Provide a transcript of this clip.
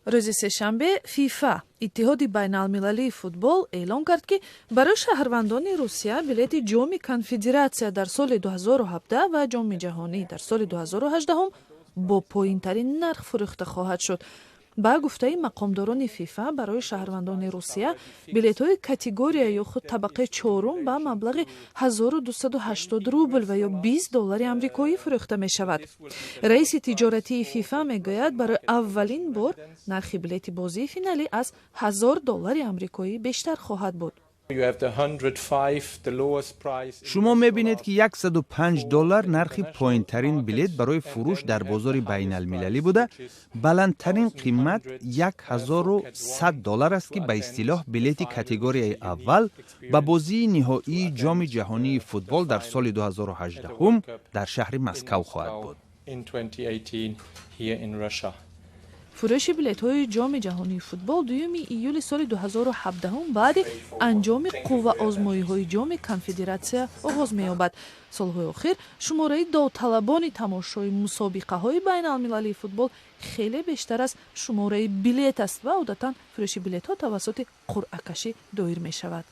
Рӯзи сешанбе ФИФА, Иттиҳоди байналмилалии футбол, эълон кард, ки барои шаҳрвандони Русия билети Ҷоми Конфедератсия дар соли 2017 ва Ҷоми ҷаҳонӣ дар соли 2018 бо поинтарин нарх фурӯхта хоҳад шуд. Ба гуфтаи мақомдорони ФИФА, барои шаҳрвандони Русия билетҳои категория ё худ табақаи чорум ба маблағи 1280 рубл ва ё 20 доллари амрикоӣ фурӯхта мешавад. Раиси тиҷоратии ФИФА мегӯяд, барои аввалин бор нархи билети бозии финалӣ аз 1000 доллари амрикоӣ бештар хоҳад буд. Шумо мебинед, ки 105 доллар нархи поинтарин билет барои фурӯш дар бозори байналмилалӣ буда, баландтарин қимат 1100 доллар аст, ки ба истилоҳ билети категорияи аввал ба бозии ниҳоии Ҷоми ҷаҳонии футбол дар соли 2018 дар шаҳри Москав хоҳад буд. Фурӯши билетҳои Ҷоми ҷаҳонии футбол 2 июли соли 2017 баъди анҷоми қувваозмоиҳои Ҷоми Конфедератсия оғоз меёбад. Солҳои охир шумораи довталабони тамошои мусобиқаҳои байналмилалии футбол хеле бештар аз шумораи билет аст ва одатан фурӯши билетҳо тавассути қуръакашӣ доир мешавад.